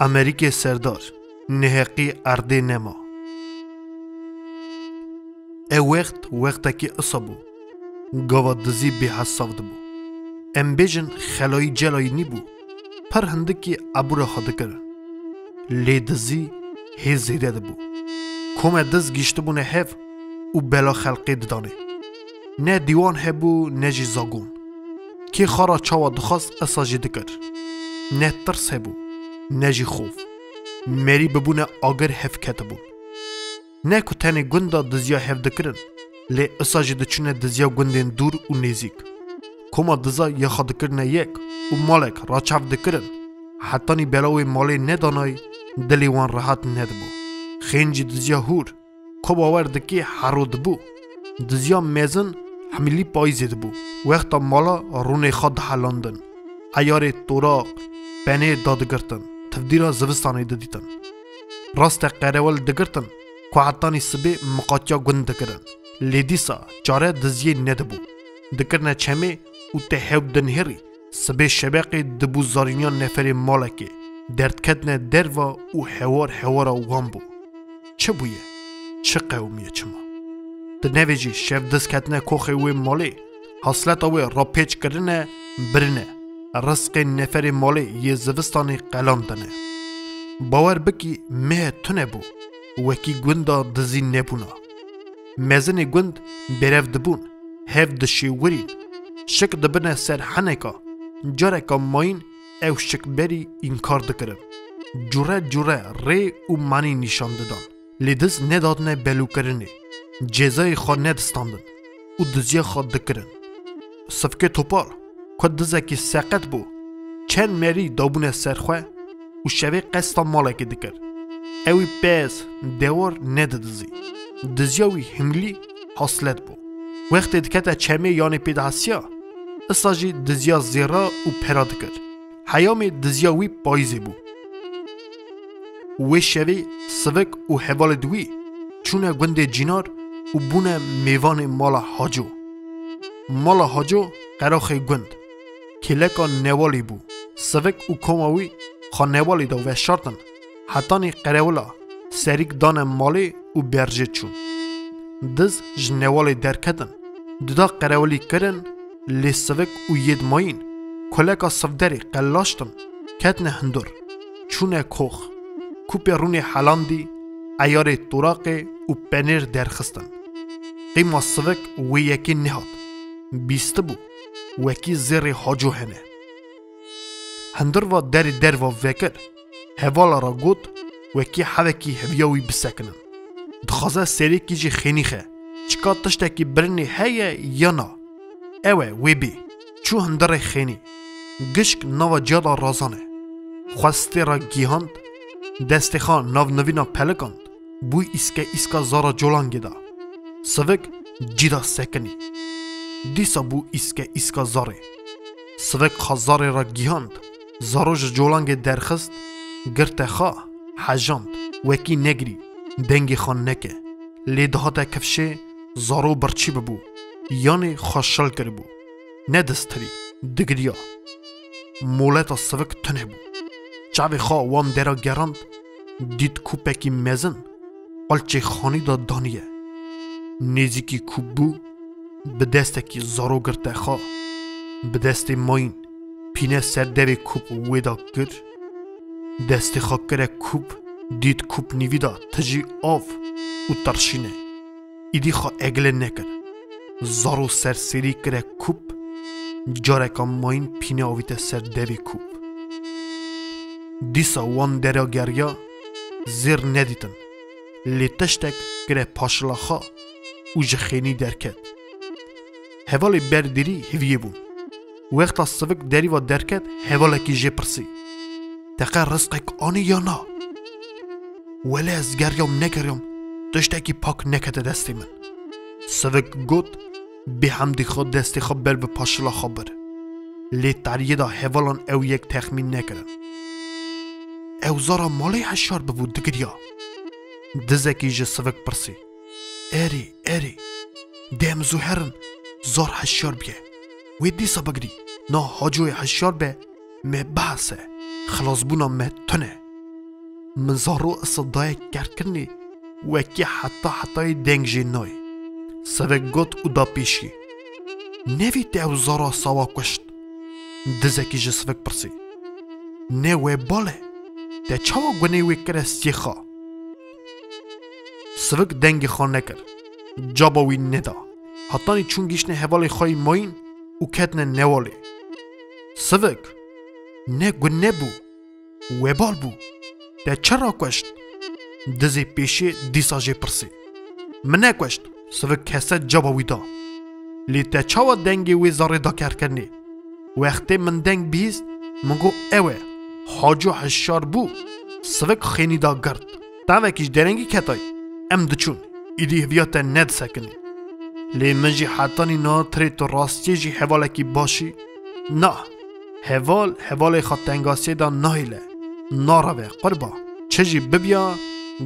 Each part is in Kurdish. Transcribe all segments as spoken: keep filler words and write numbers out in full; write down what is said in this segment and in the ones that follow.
Amerîkê serdar, neheqî erdê nema. Ew wext, wextekî isa bû. Gava dizî bêhesab dibû. Em bêjin xelayî celayî nîbû. Pir hindikî ebûra xwe dikirin. Lê dizî hê zêde dibû. Kome diz gîştibûne hev û bela xelqê didanê. Ne dîwan hebû, ne jî zagon. Kê xwe ra çawa dixwast, isa jî dikir. Ne tirs hebû, ne jî xof. Merî bibûne agir hev ketibûn. Ne ku tenê gund de diziya hev dikirin, lê isa jî diçûne diziya gundên dûr û nêzîk. Koma diza ya xwe dikirine yek û malek raçav dikirin, hetanî bela wê malê nedanayî, dilê wan rehet nedibû. Xêncî diziya hûr, ku bawer dikê hero dibû. Diziya mezin hemîlî payîzê dibû. Wexta mala rûnê xwe dihelandin. Eyarê toraq, penêr dadigirtin, tivdîra zivistanê didîtin. Raste qerewel digirtin ku hetanî sibê miqatiya gund dikirin. Lê dîsa çare diziyê nedibû. Dikirine çemê û tê hew dinihêrî, sibê şebeqê dibû zarîniya neferê malekê, derdketine derva û hewar hewara wan bû. Çi bûye? Çi qewimiye çima? Di nevê jî şev diz ketine koxê wê malê, hasleta wê rapêç kirine, birine. Rizqê neferê malê yê zivistanê qelandine. Bawer bikî meh tune bû, wekî gunda dizî nebûna. Mezinê gund berev dibûn, hev dişêwirîn. Şik dibine ser heneka, careka mayîn ew şikberî înkar dikirin. Cure cure rê û manî nîşan didan. Lê diz nedadine belûkirinê. Cezayê xwe nedistandin û diziya xwe dikirin. Sivkê topal, ku dizekî seqet bû, çend merî dabûne ser xwe û şevê qesta malekê dikir. Ewî pez, dewar nedidizî. Diziya wî himlî haslet bû. Wextê dikete çemê yanê pêdihesiya, isa jî diziya zêra û pera dikir. Heyamê diziya wî payîzê bû. Wê şevê sivik û hevalêd wî çûne gundê Cînar û bûne mêvanê mala Haco. Mala Haco qeraxê gund, kêleka newalî bû. Sivik û koma wî xwe newalî de veşartin, hetanî qerewila serîk dane malê û berjê çûn. Diz ji newalê derketin, duda qerewilî kirin, lê sivik û yêd mayîn kuleka sivderê qelaştin, ketine hundur, çûne kox, kûpê rûnê helandî, eyarê toraqê û penêr derxistin. Qîma sivik wê yekê nehat, bîstibû, wekî zêrê Haco hene. Hundur va derê derva vekir, hevala ra got, wekî hevekî heviya wî bisekinin. Dixwaze serêkî jî xênî xe. Çika tiştekî birinê heye ya na? Ew e, wê bê. Çû hundirê xênî. Gişk nava ciya de razane. Xwe stê re gihand, destê xwe nav nivîna pelikand, bû îske îska zara colangê de. Sivik cî de sekinî. Dîsa bû îske îska zarê. Sivik xwe zarê re gihand, zaro ji colangê derxist, girte xwe, hejand, wekî negirî, dengê xwe neke. Lê dihate kifşê, zaro birçî bibû, yanê xwe şil kiribû. Ne distirî, digiriya. Moleta sivik tune bû. Çavê xwe wan dera gerand, dît kûpekî mezin, qulçê xanî de daniye. Nêzîkî kûp bû, bi destekî zaro girte xwe, bi destê mayîn pîne ser devê kûp wê de kir, destê xwe kire kûp, dît kûp nîvî de tijî av û tirşîne. Îdî xwe egle nekir. Zaro sersêrî kire kûp, careka mayîn pîne avîte ser devê kûp. Dîsa wan dera geriya, zêr nedîtin. Lê tiştek kire paşila xwe û ji xênî derket. Hevalê ber derî heviyê bûn. Wexta sivik derî ve derket, hevalekî jê pirsî, "Te qe rizqek anî ya na?" "Wele ez geriyam negeriyam, tiştekî pak nekete destê min." Sivik got, "Bêhemdî xwe destê xwe ber bi paşila xwe bir." Lê tariyê de hevalan ew yek texmîn nekirin. "Ew zara malê heşyar bibû digiriya?" Dizekî ji sivik pirsî. "Erê, erê. Dem zû herin, zar heşyar biye. Wê dîsa bigirî. Na Hacoyê heşyar be, me behs e. Xilasbûna me tune." Min zaro isa daye kerkirinê, wekî heta hetayê deng jê nayê. Sivik got û da pêşiyê. Nevî te ew zara sawa kuşt? Dizekî ji Sivik pirsî. Ne wê bal e. Te çawa gunê wê kire stiyê xwe? Sivik dengê xwe nekir. Caba wî neda. Hetanî çûn gihiştine hevalê xwe yî mayîn û ketine newalê. Sivik, ne gun nebû. Webal bû. Te çi rakuşt? Dizê pêşiyê dîsa jê pirsî. Min nekuşt. Sivik hesret caba wî da. Lê te çawa dengê wê zarê da kerkirinê? Wextê min deng bihîst, min got ew e. Haco hişyar bû. Sivik xênî da girt. Tavekî ji derengî ketay. Em diçûn. Îdî hêviya te nedisekinî. Lê min jî hetanî niha tirê tu rastiyê jî hevalekî baş î? Na. Heval, hevalê xwe tengasiyê de nahêle. Nareve, qurba. Çi jî bibiya,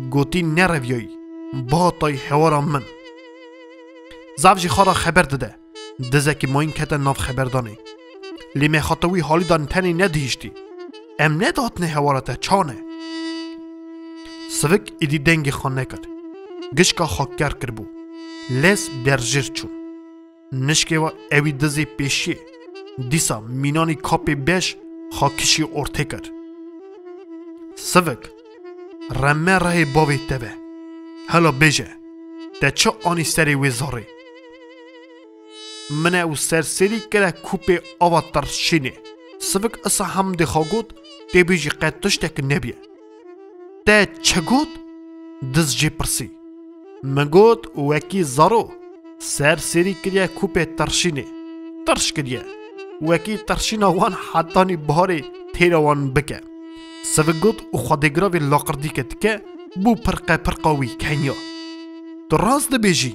gotî nereviyayî. Bihatayî hewara min. Zaf jî xwe re xeber dide. Dizekî mayîn kete nav xeberdanê. Lê me xwe tu wî halî de tenê nedihiştî. Em nedihatine hewara te, çane? Sivik îdî dengê xwe nekir. Gişka xwe ker kiribû. Lez berjêr çûn. Nişkê we ewî dizê pêşiyê. Dîsa mînanî kapê beş xwe kişî ortê kir. Sivik, reme rehê bavê te be. Hela bêje, te çi anî serê wê zarê? Min e û serserî kire kûpê ava tirşînê. Sivik isa hemdê xwe got, tê bêjî qet tiştek nebiye. Te çi got? Diz jê pirsî. Min got, wekî zaro, serserî kiriye kûpê tirşînê. Tirş kiriye. Wekî tirşîna wan hetanî biharê têra wan bike. Sivik got û xwedêgiravê laqirdîke dike, bû pirqe pirqa wî kenya. Tu rast dibêjî?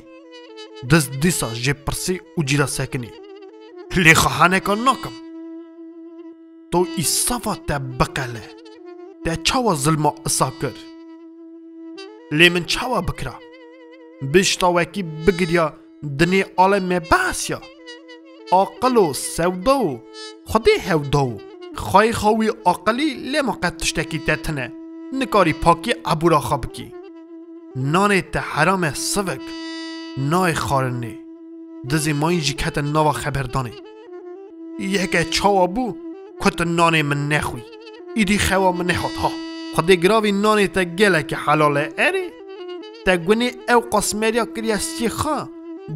Diz dîsa jê pirsî û cî de sekinî. Lê xwe heneka nakim. To îsafa te biqele. Te çawa zilma isa kir? Lê min çawa bikira? Bişta wekî bigiriya dinê alê me behsiya. Aqil û sewda û Xwedê hewda û. Xwayê xwe wî aqilî lê ma qet tiştekî te tine. Nikarî pakî ebûra xwe bikî. Nanê te heram e Sivik. Nayê xwarinê. Dizê mayîn jî kete nava xeberdanê. Yeke çawa bû, ku tu nanê min nexwî. Îdî xewa min nehat ha. Xwedê giravî nanê te gelekî helal e erê. Te gunê ew qas meriya kiriye stiyê xwe.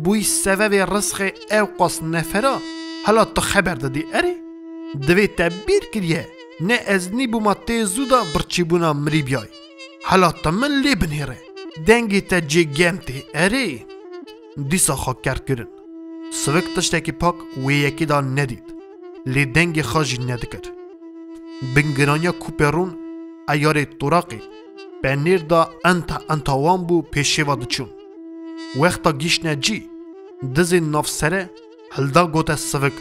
Bûyî sevevê rizqê ew qas nefera. Hela tu xeber didî erê. Divê te bîr kiriye. Ne ez nîbûma tê zû de birçîbûna mirî biyay. Hela tu min lê binêre. Dengê te cê germ tê erê. Dîsa xwe ker kirin. Sivik tiştekî pak wê yekê de nedît. Lê dengê xwe jî nedikir. Bingiraniya kûpê rûn, eyarê toraqê, penêr de enta enta wan bû pêşê ve diçûn. Wexta gihiştine cî, dizê navsere hilda gote Sivik.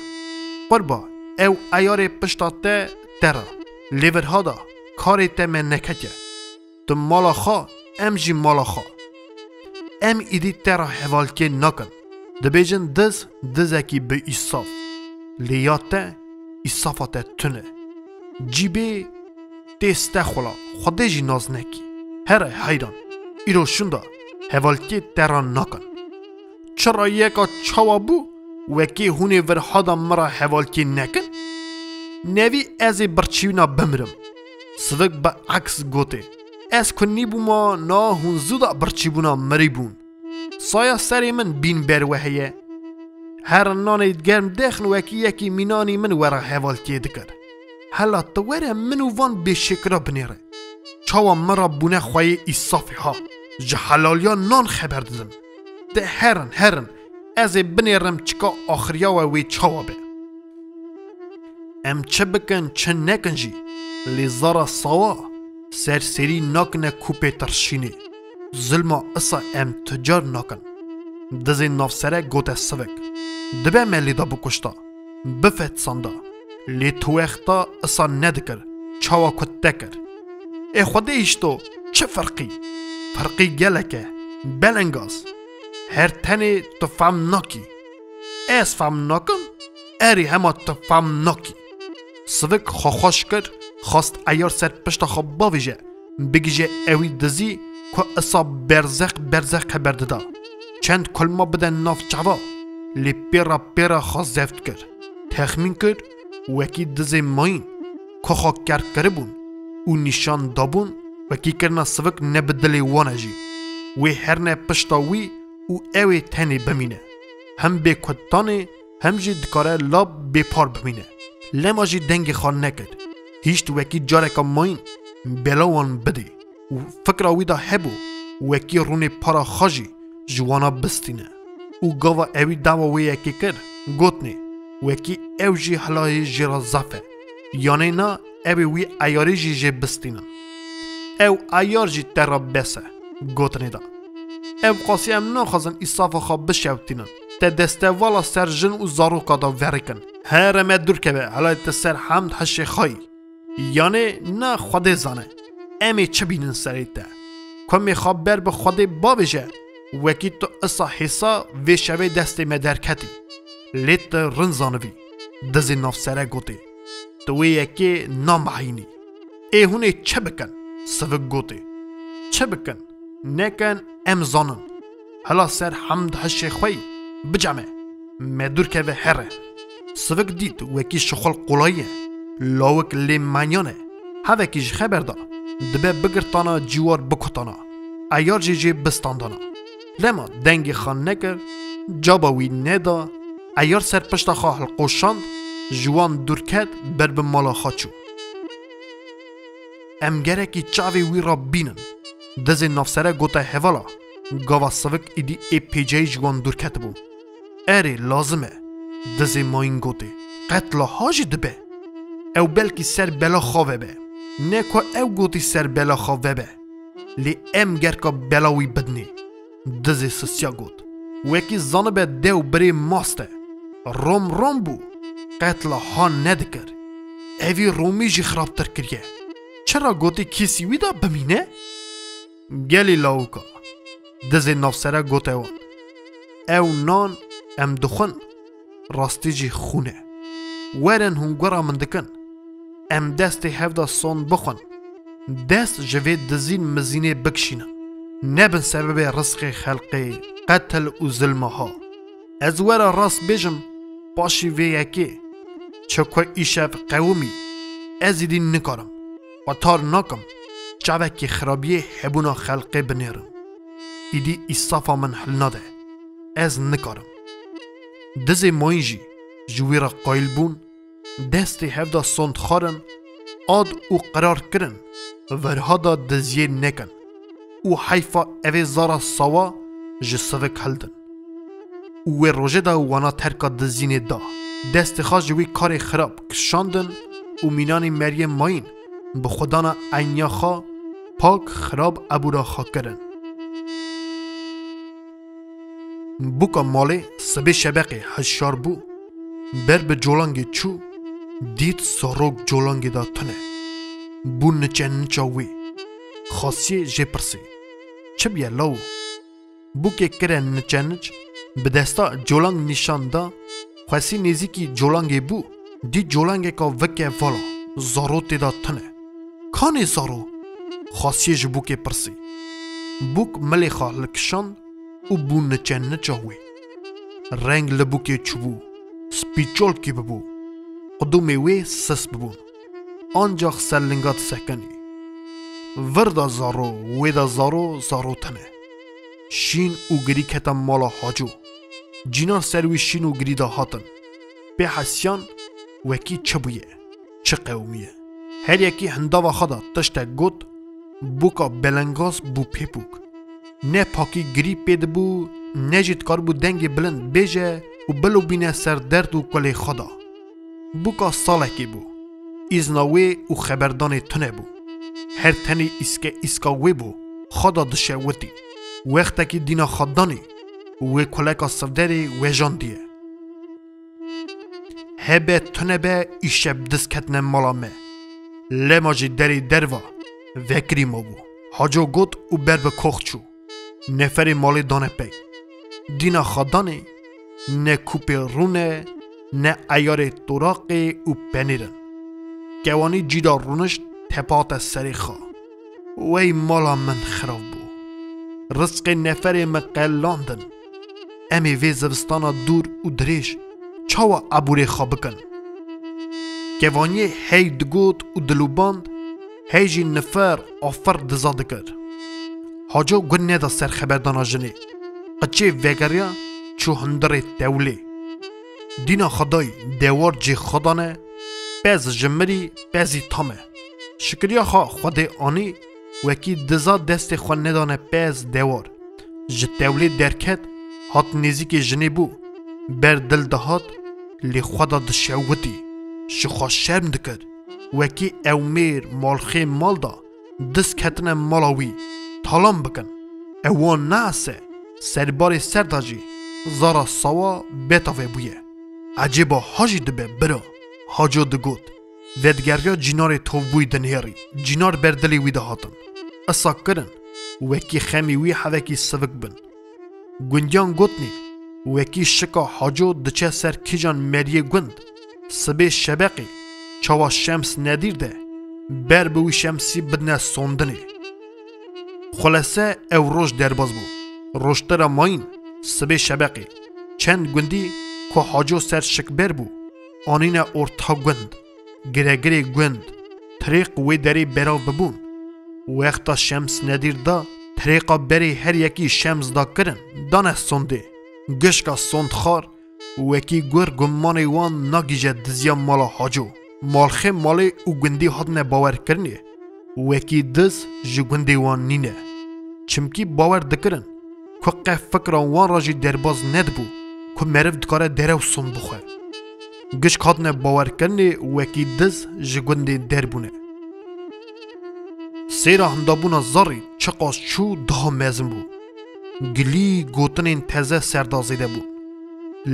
Qurba, ew eyarê pişta te te re. Lê vir hada, karê te me neketiye. Tu mala xwe, em jî mala xwe. Em îdî te re hevalkê nakin. Dibêjin diz, dizekî bi îsaf. Lê ya te, îsafa te tune. Cîbê tê stexula, Xwedê jî naz nekî. Here heyran, îro şunda hevalkê te re nakin. Çira yeka çawa bû, wekî hûnê vir hada min re hevalkî nekin? Nevî ez ê birçîbûna bimirim. Sivik bi eks gotê, ez ku nîbûma na hûn zû da birçîbûna mirî bûn. Saya serê min bîn ber we heye. Her nanê germ dexin wekî yekî mînanî min were hevalkê dikir. Hela tu were min û van bêşêkira binêre. Çawa min re bûne xweyê îsafê ha. Ji helaliya nan xeber didin. De herin, herin. Ez ê binêrim çika axiriya we wê çawa be. Em çi bikin, çi nekin jî. Lê zara sawa, serserî nakine kûpê tirşînê. Zilma isa em tu car nakin. Dizê navsere gote Sivik. Dibe me lê da bikuşta. Bifetsanda. Lê tu wexta isa nedikir, çawa ku te kir. Ê Xwedê hişto, çi ferqî? Ferqî gelek e, belengaz. Her tenê tu fam nakî. Ez fam nakim, erê hema tu fam nakî. Sivik xwe xweş kir, xwest eyar ser pişta xwe bavêje. Bigije ewî dizî ku isa berzeq berzeq xeber dida. Çend kulma bide nav çava, lê pêra pêra xwe zeft kir. Texmîn kir, wekî dizê mayîn ku xwe kerk kiribûn û nîşan dabûn, wekî kirina sivik ne bi dilê wan e jî. Wê herne pişta wî û ew ê tenê bimîne. Hem bê kutanê, hem jî dikare lab bêpar bimîne. Lema jî dengê xwe nekir. Hişt wekî careka mayîn bela wan bidê. Û fikra wî de hebû, wekî rûnê para xwe jî ji wana bistîne. Û gava ewî dawa wê yekê kir, gotinê, wekî ew jî hilayê jê re zaf e. Yanê na, ew ê wî eyarê jî jê bistînin. Ew eyar jî te re bes e, gotinê de. Ev qasî em naxwazin îsafa xwe bişewtînin. Te destevala ser jin û zaroka de verikin. Here me dûr keve, hilayê te ser hemd hişê xwe yî. Yanê na Xwedê zane. Em ê çi bînin serê te? Ku em ê xwe ber bi Xwedê bavêje, wekî tu isa hêsa vê şevê destê me derketî. Lê tu rind zanivî, dizê navsere gotê. Tu wê yekê namehînî. Ê hûn ê çi bikin? Sivik gotê. Çi bikin? Nekin, em zanin. Hela ser hemd hişê xwe yî, biceme. Me dûr keve here. Sivik dît wekî şixul qolayî ye. Lawik lê menyan e. Hevekî ji xeber da. Dibe bigirtana cîwar bikutana. Eyar jî jê bistandana. Lema dengê xwe nekir, caba wî neda, eyar ser pişta xwe hilqoşand, ji wan dûr ket, ber bi mala xwe çû. Em gerekî çavê wî re bînin. Dizê navsere gote hevala, gava sivik îdî ê pêceyî ji wan dûr ketibû. Erê, lazim e. Dizê mayîn gotê. Qetla ha jî dibe. Ew belkî ser bela xwe vebe. Ne ku ew gotî ser bela xwe vebe. Lê em gerka bela wî bidinê. Dizê sisiya got. Wekî zanibe dew birê mast e. Rom rom bû. Qetla ha nedikir. Evî romî jî xirabtir kiriye. Çira gotî kîsî wî de bimîne? Gelî lawika. Dizê navsere gote wan. Ew nan em dixwin. Rastî jî xûn e. Werin hûn gura min dikin. Em destê hev de sond bixwin. Dest ji vê dizîn mizînê bikişînin. Nebin sebebê rizqê xelqê, qetil û zilma ha. Ez were rast bêjim, paşî vê yekê, çi ku îşev qewimî, ez îdî nikarim, xwe tar nakim, çavekî xirabiyê hebûna xelqê binêrim. Îdî îsafa min hilnade. Ez nikarim. Dizê mayîn jî ji wî re qayîl bûn, destê hev de sond xwarin, ad û qirar kirin, verha de diziyê nekin û heyfa evê zara sawa ji sivik hildin. Û wê rojê de wana terka dizînê da. Destê xwe ji wî karê xirab kişandin û mînanî meriyê mayîn bi xwedana enya xwe pak xirab ebûra xwe kirin. Bûka malê sibê şebeqê hişyar bû, ber bi colangê çû, dît zarok colangê de tune. Bû niçe niça wê. Xasiyê jê pirsê, çi bûye lawo? Bûkê kire niçe niç, bi desta colang nîşan da, xwesî nêzîkî colangê bû, dî colangeka vike vala, zaro tê de tune. Kanê zaro? Xasiyê ji bûkê pirsî. Bûk milê xwe hilkişand û bû niçe niça wê. Reng li bûkê çûbû, spîçolkî bibû. Qudûmê wê sis bibûn. Ancax ser linga disekinî. Vir da zaro, wê da zaro, zaro tune. Şîn û girî kete mala Haco. Cînan ser wî şîn û girî de hatin. Pê hesiyan wekî çi bûye, çi qewimiye. Her yekî hindava xwe de tiştek got, bûka belengaz bû pê bûk. Ne pakî girî pê dibû, ne jî dikaribû dengê bilind bêje û bilobîne ser derd û kulê xwe de. Bûka salekê bû. Îzna wê û xeberdanê tune bû. Her tenê îske îska wê bû, xwe de dişewitî. Wextekî dîna xwe danî, wê kuleka sivderê wejandiye. Hebe tune be, îşev diz ketine mala me. Lema jî derê derva vekirî mabû. Haco got û ber bi kox çû. Neferê malê dane pey. Dîna xwe danê, ne kûpê rûn e, ne eyarê toraqê û penêr in. Kewanî cî de rûnişt, tepe hate serê xwe. Wey mala min xirab bû. Rizqê neferê min qelandin. Em ê vê zivistana dûr û dirêj çawa ebûrê xwe bikin? Kevaniyê hey digot û dilûband, hey jî nifir afir diza dikir. Haco gund neda ser xeberdana jinê. Qiçê vegeriya çû hundirê tewlê. Dîna Xwedayî dewar cê xwe dane, pez ji mirî, pezî tam e. Şikiriya xwe Xwedê anî, wekî diza destê xwe nedane pez dewar. Ji tewlê derket, hat nêzîkê jinê bû. Ber dil dihat, lê xwe da dişewitî. Ji xwe şerm dikir. Wekî ew mêr malxê mal da, diz ketine mala wî, talan bikin. Ew wan neese, serbarê ser da jî, zara sawa betave bûye. Ecêba ha jî dibe bira, Haco digot. Vedigeriya cînarê tovbûyî dinihêrî. Cînar ber dilê wî dihatin. Isa kirin, wekî xemî wî hevekî sivik bin. Gundiyan gotnê, wekî şika Haco diçe ser kîjan meriyê gund. Sibê şebeqê, çawa şems nedîr de, ber bi wî şemsî bidine sondinê. Xulese ew roj derbaz bû. Rojtira mayîn, sibê şebeqê. Çend gundî ku Haco ser şikber bû, anîne orta gund. Giregirê gund, tirêq wê derê berav bibûn. Wexta şems nedîr da, tirêqa berê her yekî şems da kirin, dane sondê. Gişka sondxwar, wekî gur gumanê wan nagîje diziya mala Haco. Malxê malê û gundî hatine bawerkirinê, wekî diz ji gundê wan nîne. Çimkî bawer dikirin, ku qe fikra wan re jî derbaz nedibû, ku meriv dikare derew sond bixwe. Gişk hatine bawerkirinê wekî diz ji gundê derbûne. Sêra hindabûna zarê çiqas çû daha mezin bû. Gilî gotinên teze serda zêde bûn.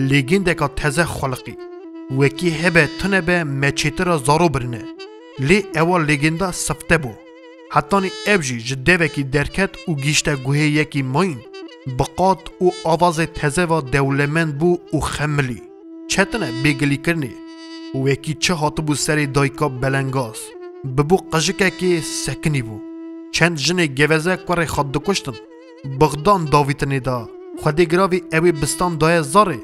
Lêgêndeka teze xweliqî. Wekî hebe tune be me çêtira zaro birine. Lê ewa lêgênda sifte bû. Hetanî ev jî ji devekî derket û gihîşte guhê yekî mayîn, bi qat û avazê teze ve dewlemend bû û xemilî. Çetine bêgilîkirinê. Wekî çi hatibû serê dayika belengaz. Bibû qijikekê sekinî bû. Çend jinê geveze kurê xwe dikuştin. Bixdan davîtinê da. Xwedê giravî ewê bistan daye zarê.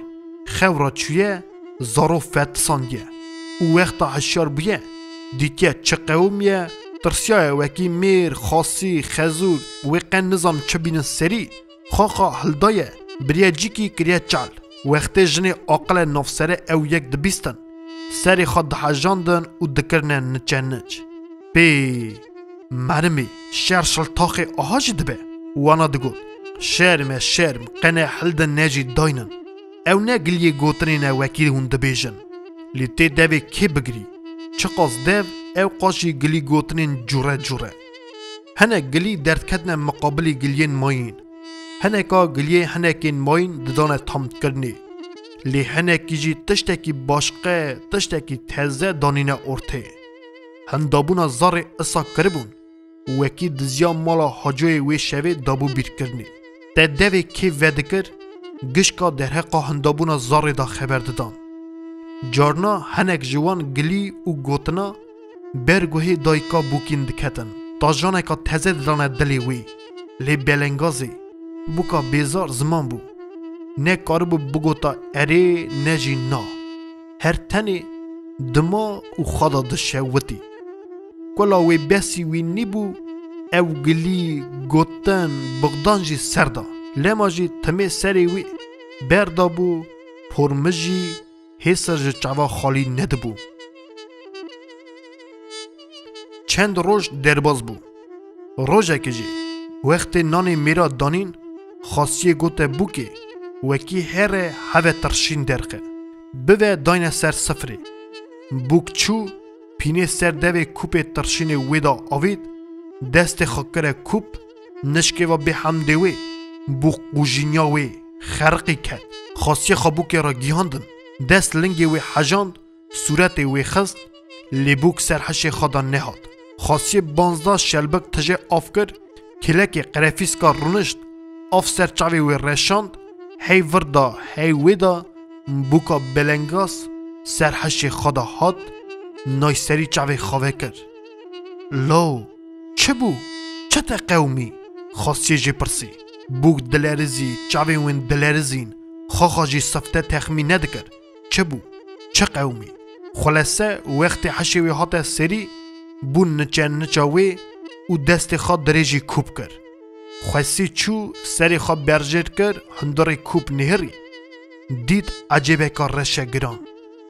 Xew ra çûye, zaro fetisandiye. Û wexta hişyar bûye, dîtiye çi qewimiye, tirsiyaye wekî mêr, xasî, xezûr, wê qe nizam çi bînin serî, xaxa hildaye, biriye cîkî kiriye çal. Wextê jinê aqile navsere ew yek dibîstin, serê xwe dihejandin û dikirine niçe niç. Pê, merimê, şer şiltaxê aha jî dibe. Wana digot, şerm e şerm, qene hildin ne jî daynin. Ew ne giliyê gotinê ne wekî hûn dibêjin. Lê tê devê kê bigirî? Çiqas dev, ew qas jî gilî gotinên cûre cûre. Hinek gilî derdketine miqabilî giliyên mayîn. Hineka giliyê hinekên mayîn didane tamkirinê. Lê hinekî jî tiştekî başqe, tiştekî teze danîne ortê. Hindabûna zarê isa kiribûn. Wekî diziya mala Hacoyê wê şevê dabû bîrkirinê. Te devê kê vedikir, gişka derheqa hindabûna zarê de xeber didan. Carna hinek ji wan gilî û gotina ber guhê dayika bûkîn diketin. Tajaneka teze didane dilê wê. Lê belengazê, bûka bêzar ziman bû. Ne karibû bigota erê, ne jî na. Her tenê dima û xwe da dişewitî. Kula wê besî wî nîbû, ew gilî, gotin, bixdan jî ser da. Lema jî timê serê wî berdabû, pormijî hêsir ji çava xalî nedibû. Çend roj derbaz bû. Rojekê jî, wextê nanê mêra danîn, Xasiyê gote bûkê, wekî here heve tirşîn derxe. Bive dayne ser sifrê. Bûk çû, pînê ser devê kûpê tirşînê wê de avît, destê xwe kire kûp, nişkê ve bê hemdê wê, bûk qûjînya wê, xeriqî ket. Xasiyê xwe bûkê re gihandin, dest lingê wê hejand, sûretê wê xist, lê bûk ser hişê xwe de nehat. Xasiyê banzdeh şelbik tijê av kir, kêlekê qerefîska rûnişt, av ser çavê wê reşand, hey vir da, hey wê da, bûka belengaz ser hişê xwe de hat, nayserî çavê xwe vekir. Law, çi bû? Ti te qewimî? Xasiyê jê pirsî. Bûk dilerizî, çavên wên dilerizîn. Xaxa jî sifte texmîn nedikir. Çi bû? Çi qewimî? Xulese, wextê hişê wê hate serî, bû niçe niça wê û destê xwe dirêjî kûp kir. Xwesî çû, serê xwe berjêr kir, hundirê kûp nihirî. Dît ecêbeka reşe giran.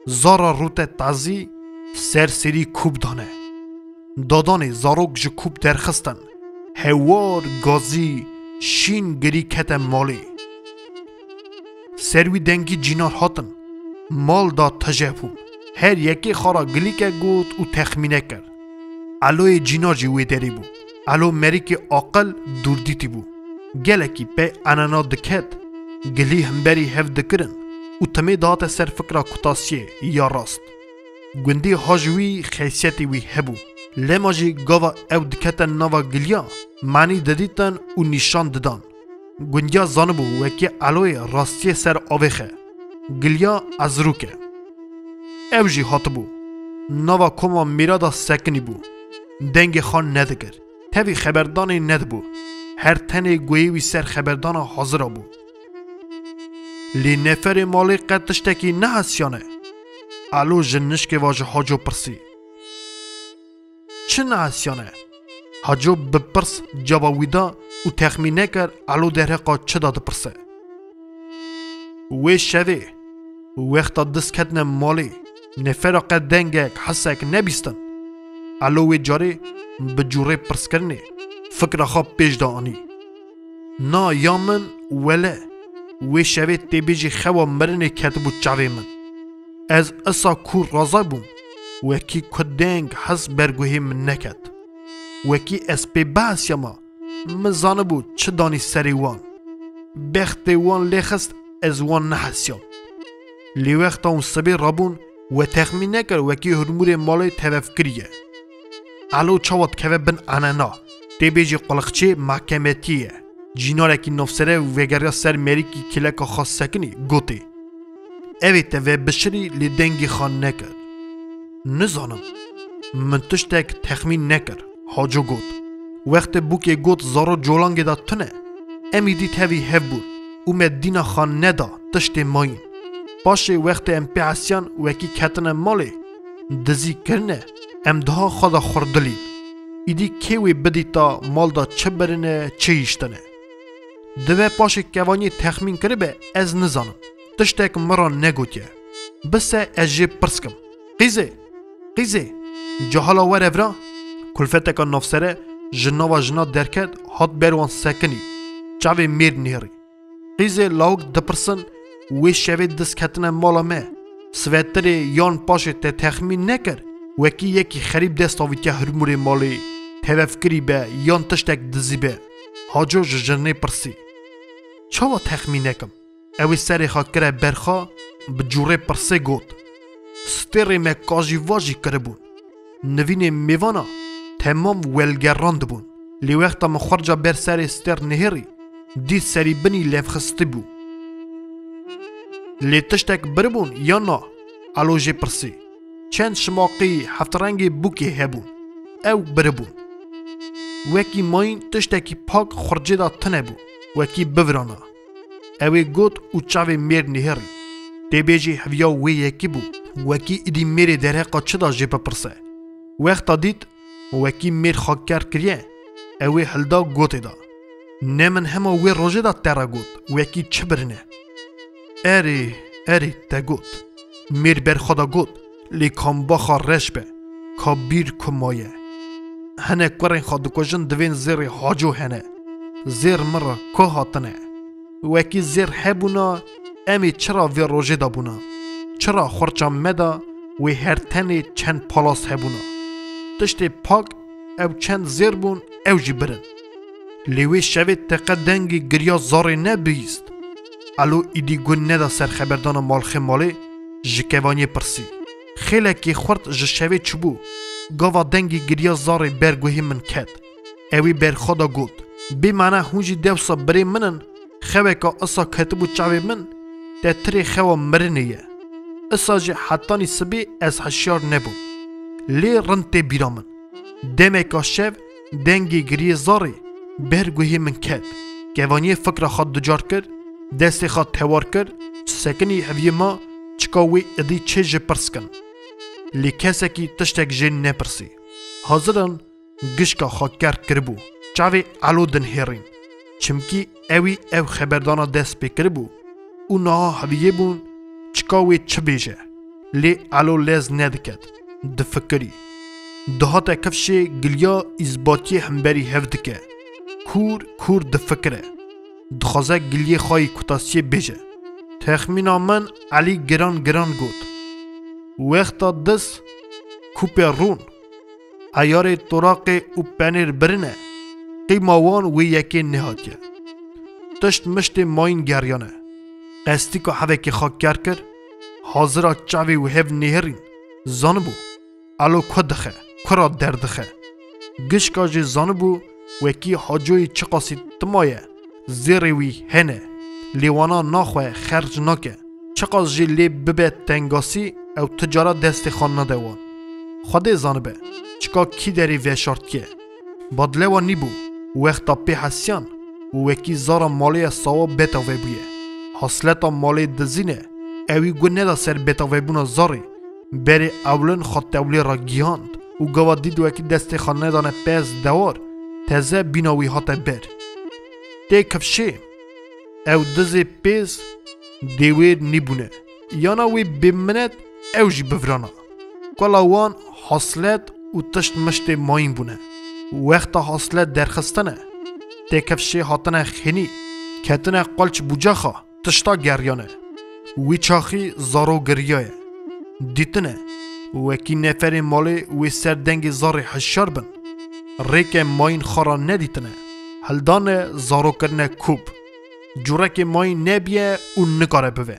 Zara rûte tazî ser serî kûp dane. Dadanê zarok ji kûp derxistin. Hewar, gazî, şîn girî kete malê. Ser wî dengî cînar hatin. Mal da tije bûn. Her yekê xwe ra gilîke got û texmîne kir. Eloyê cînar jî wê derê bû. Elo merîkê aqil dûrdîtî bû. Gelekî pey enena diket. Gilî hemberî hev dikirin û timê dihate ser fikra kutasiyê ya rast. Gundî ha ji wî xeysiyetê wî hebû. Lema jî gava ew dikete nava giliya, manî didîtin û nîşan didan. Gundiya zanibû wekî eloyê rastiyê ser avêxe. Giliya ezrûk e. Ew jî hatibû. Nava koma mîra da sekinîbû. Dengê xwe nedikir. Tevî xeberdanê nedibû. Her tenê guhê wî ser xeberdana hazira bû. Lê neferê malê qet tiştekî nehesiyane? Elo ji nişkê ve ji Haco pirsî. Çi nehesiyane? Haco bi pirs caba wî da û texmîn nekir Elo derheqa çi da dipirse. Wê şevê, wexta diz ketine malê, nefera qe dengek, hisek nebîstin. Elo wê carê bi cûrê pirskirinê fikra xwe pêş de anî. Na ya min wele, wê şevê tê bêjî xewa mirinê ketibû çavê min. Ez isa kûr razay bûm, wekî ku deng his ber guhê min neket. Wekî ez pê behesiyama, min zanibû çi danî serê wan. Bextê wan lê xist, ez wan nehesiyam. Lê wexta hûn sibê rabûn, we texmîn nekir wekî hurmûrê malê tevefkirî ye. Elo çawa dikeve bin enena, tê bêjî quliqçê mahkemetiyê ye. Cînarekî navsere û vegeriya ser mêrikî kîleka xwe sekinî, gotê. Evê te vebişirî lê dengê xwe nekir. Nizanim. Min tiştek texmîn nekir, Haco got. Wextê bûkê got zaro colangê de tune, em îdî tevî hev bûn û me dîna xwe neda tiştê mayîn. Paşê wextê em pê hesiyan wekî ketine malê, dizî kirine, em daha xwe de xurdilîn. Îdî kê wê bidîta mal de çi birine, çi hiştine. Dibe paşê kevaniyê texmîn kiribe, ez nizanim. Tiştek min re negotiye. Bise ez jê pirs kim. Qîzê! Qîzê! Cahala were vira! Kulfeteka navsere ji nava jina derket, hat ber wan sekinî. Çavê mêr nêrî. Qîzê lawik dipirsin, wê şevê diz ketine mala me. Sivetirê yan paşê te texmîn nekir, wekî yekî xerîb dest avîtiye hirmûrê malê, tevefkirî be yan tiştek dizî be. Haco ji jinê pirsî. Çawa texmîn nekim? Ew ê serê xwe kire ber xwe, bi cûrê pirsê got. Stêrê me kajî vajî kiribûn. Nivînê mêvana temam welgerandibûn. Lê wexta min xurca ber serê stêr nihêrî, dît serî binî levxistî bû. Lê tiştek biribûn ya na? Elo jê pirsî. Çend şimaqî heftrengê bûkê hebûn. Ew biribûn. Wekî mayîn tiştekî pak xurcê de tune bû. Wekî bivirana. Ew ê got û çavê mêr nihêrî. Tê bêjî heviya wê yekî bû. Wekî îdî mêrê derheqa çi da jê bipirse. Wexta dît, wekî mêr xwe ker kiriye, ew ê hilda gotê da. Ne min hema wê rojê da te re got, wekî çi birine. Erê, erê, te got. Mêr ber xwe da got, lê kambaxa reş be, ka bîr ku maye. Hinek kurên xwe dikujin divên zêrê Haco hene. Zêr min re ku hatine. Wekî zêr hebûna, em ê çira vê rojê de bûna? Çira xurça me de wê her tenê çend palas hebûna? Tiştê pak ew çend zêr bûn, ew jî birin. Lê wê şevê te qe dengê giriya zarê nebihîst? Elo îdî gun neda ser xeberdana malxê malê, ji kevaniyê pirsî. Xêlekê xurt ji şevê çûbû, gava dengê giriya zarê ber guhê min ket. Ew ê ber xwe de got, bê mane hûn jî dewsa birê min in, xeweka isa ketibû çavê min, te tirê xewa mirinê ye. Isa jî hetanî sibê ez hişyar nebûm. Lê rind tê bîra min. Demeka şev Dengê giriyê zarê ber guhê min ket. Kevaniyê fikra xwe ducar kir, destê xwe tewar kir, sekinî heviyê ma çika wê idî çê ji pirs kin. Lê kesekî tiştek jê nepirsî. Haziran gişka xwe kerd kiribû. Çavê Elo dinihêrîn. Çimkî ewî ew xeberdana dest pê kiribû û niha heviyê bûn çika wê çi bêje. Lê Elo lez nediket. Difikirî. Dihate kifşê giliya îzbatiyê hemberî hev dike. Kûr kûr difikire. Dixwaze giliyê xwe yî kutasiyê bêje. Texmîna min Elî giran giran got. Wexta diz, kupê rûn, eyarê toraqê û penêr birine, qîma wan wê yekê nehatiye. Tişt miştê mayîn geriyane. Qestîka hevekê xwe ker kir, hazira çavê wê hev nêhirîn, zanibû Elo ku dixe, ku ra derdixe. Gişka jî zanibû wekî hacoyî çiqasî tima ye, zêrê wî hene, lê wana naxwe xerc nake. Çiqas jî lê bibe tengasî, ew ti cara destê xwe nade wan. Xwedê zanibe, çika kî derî veşartiye. Badlewa nîbû, wexta pê hesiyan û wekî zara malê ye sawa bêtavebûye. Hasleta malê dizîne, ewî gu neda ser bêtavebûna zarê. Berê ewlin xwe tewlê re gihand û gava dît wekî destê xwe nedane pez dewar, teze bîna wî hate ber. Tê kifşê, ew dizê pêz dê wê nîbûne. Yana wê bêminet ew jî bivirana. Kola wan haslet û tişt miştê mayîn bûne. Wexta haslet derxistine, tê kifşê hatine xênî, ketine qelç bûcaxa, tişta geriyane. Wî çaxî zaro giriyaye. Dîtine, wekî neferê malê wê ser dengê zarê hişyar bin. Rêke mayîn xwe ra nedîtine. Hildane zaro kirine kûp. Curekê mayîn nebiye û nikare bive.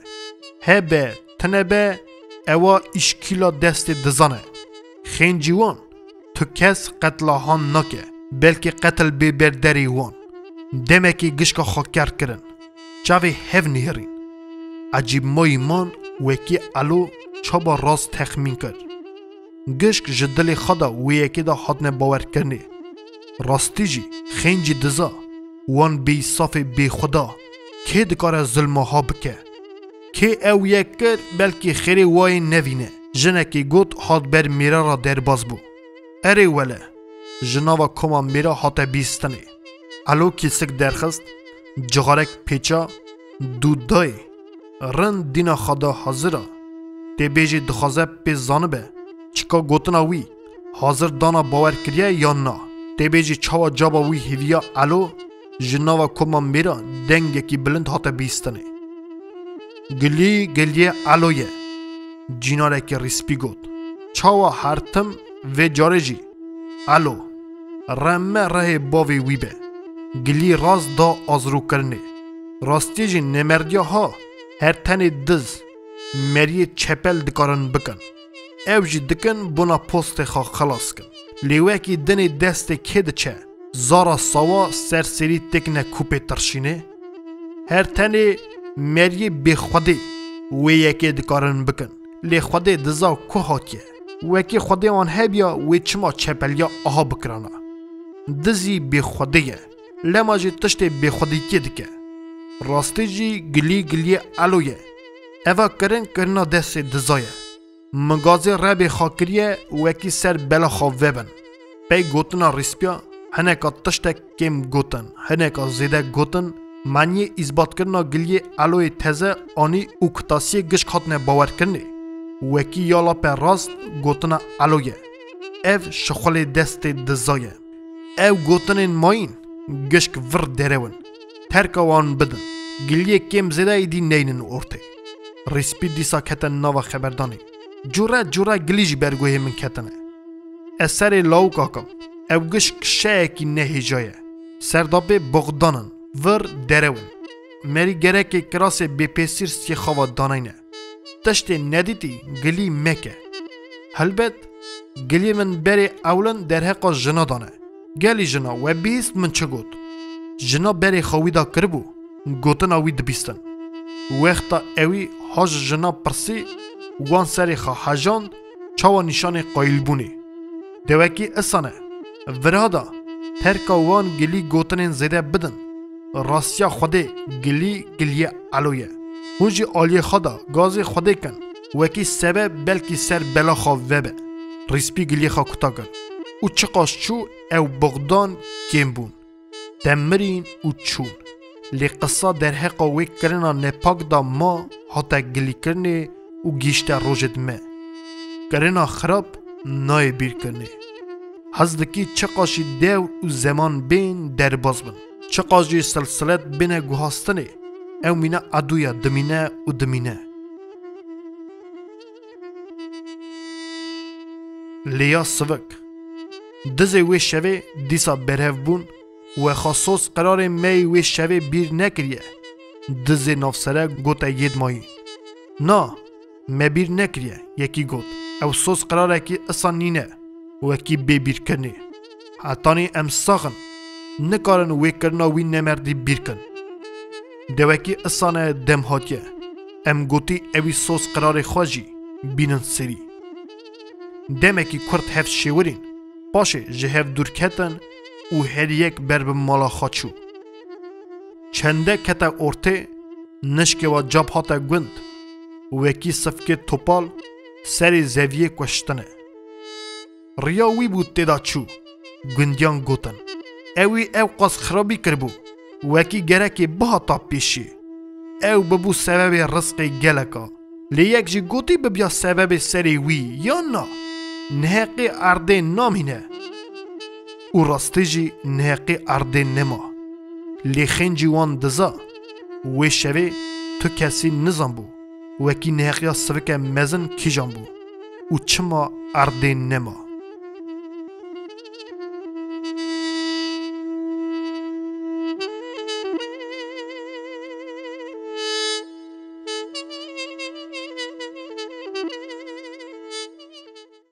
Hebe, tine be, ewa îşkîla destê dizan e. Xêncî wan, tu kes qetla han nake, belkî qetil bê ber derê wan. Demekê gişka xwe kerd kirin. Çavê hev nihêrîn. Ecîbmayî man wekî Elo çaba rast texmîn kir. Gişk ji dilê xwe de wê yekê de hatine bawerkirinê. Rastî jî, xêncî diza, wan bêîsafê bêxweda, kê dikare zilma ha bike? Kê ew yek kir, belkî xêrê wayê nevîne. Jinekê got hat ber mêra re derbas bû. Erê wele, ji nava koma mêra hate bîstinê. Elo kîsik derxist, cixarek pêça, dû dayê. Rind dîna xwe da hazir a. Tê bêjî dixwaze pê zanibe, çika gotina wî hazir dana bawer kiriye yan na. Tê bêjî çawa caba wî hêviya Elo ji nava koma mêra dengekî bilind hate bîstinê. Gilî giliyê Elo ye. Cînarekî rîspî got. Çawa her tim vê carê jî Elo, reme rehê bavê wî be. Gilî rast da azrokirinê. Rastiyê jî nemerdiya ha her tenê diz, meriyê çepel dikarin bikin. Ew jî dikin bona postê xwe xilas kin. Lê wekî dinê destê kê diçe, zara sawa ser serî têkine kûpê tirşînê. Her tenê meriyê bêxwedê wê yekê dikarin bikin. Lê Xwedê diza ku hatiye. Wekî Xwedê wan hebiya wê çima çepeliya aha bikirana. Dizî bêxwedê ye. Lema jî tiştê bêxwedîtiyê dike. Rastî jî gilî giliyê Elo ye. Eva kirin kirina destê diza ye. Migazê rebê xwe kiriye wekî ser bela xwe vebin. Pey gotina rîspiya, hineka tiştek kêm gotin, hineka zêde gotin, maniyê îzbatkirina giliyê Eloyê teze anî û kutasiyê gişk hatine bawerkirinê. Wekî ya lape rast gotina Elo ye. Ev şixulê destê diza ye. Ew gotinên mayîn gişk vir derew in. Terka wan bidin. Giliyê kêm zêde êdî neynin ortê. Rîspî dîsa kete nava xeberdanê. Cure cure gilî ji ber guhê min ketine. Ez serê lawika kim. Ew gişk şeyekî nehêja ye. Serdabê boxdan in. Vir derew in. Merî gerekê kirasê bêpêsîr siyê xava daneyne. Tiştê nedîtî gilî meke. Helbet, giliyê min berê ewlin derheqa jina dane. Gelî jina, we bihîst min çi got? Jina berê xwe wî da kiribû, gotina wî dibîstin. Wexta ewî ha ji jina pirsî, wan serê xwe hejand, çawa nîşanê qayîlbûnê. Dewekî isane, vira da, Terka wan gilî gotinên zêde bidin. Rastiya Xwedê gilî giliyê elo ye. Hûn jî aliyê xwe de gazê Xwedê kin. Wekî sebeb belkî ser bela xwe vebe. Rîspî giliyê xwe kuta kir. Û çiqas çû ew bixdan kêm bûn. Te mirîn û çûn. Lê qisa derheqa wê kirina nepak de ma hate gilîkirinê û gihîşte rojêd me. Kirina xirab nayê bîrkirinê. Hez dikî çiqas jî dewr û zeman bên derbas bin. Çiqas jî silsilet bêne guhastinê. Ew mîne edû ye dimîne û dimîne. Lêya sivik. Dizê wê şevê dîsa berhev bûn, we xwe soz qirarê me yê wê şevê bîr nekiriye. Dizê navsere gote yêd mayî. Na, me bîr nekiriye, yekî got. Ew soz qirarekî isan nîne, wekî bê bîrkirinê. Hetanî em sax in, nikarin wê kirina wî nemerdî bîr kin. Dewekî isane dem hatiye. Em gotî ewî soz qirarê xwe jî bînin serî. Demekî kurt hev şêwirîn, paşê ji hev dûr ketin û her yek ber bi mala xwe çû. Çende kete ortê, nişkê wa cap hate gund. Wekî sifkê topal serê zeviyê kuştine. Riya wî bû tê de çû. Gundiyan gotin. Ewî ew qas xirabî kiribû. Wekî gerekê bihata pêşî. Ew bibû sebebê rizqê geleka. Lê yek jî gotî bibiya sebebê serê wî, yan na? Neheqê erdê namîne. Û rastî jî neheqê erdê nema. Lê xêncî wan diza. Wê şevê tu kesî nizanbû. Wekî neheqiya sivike mezin kîjan bû. Û çima erdê nema.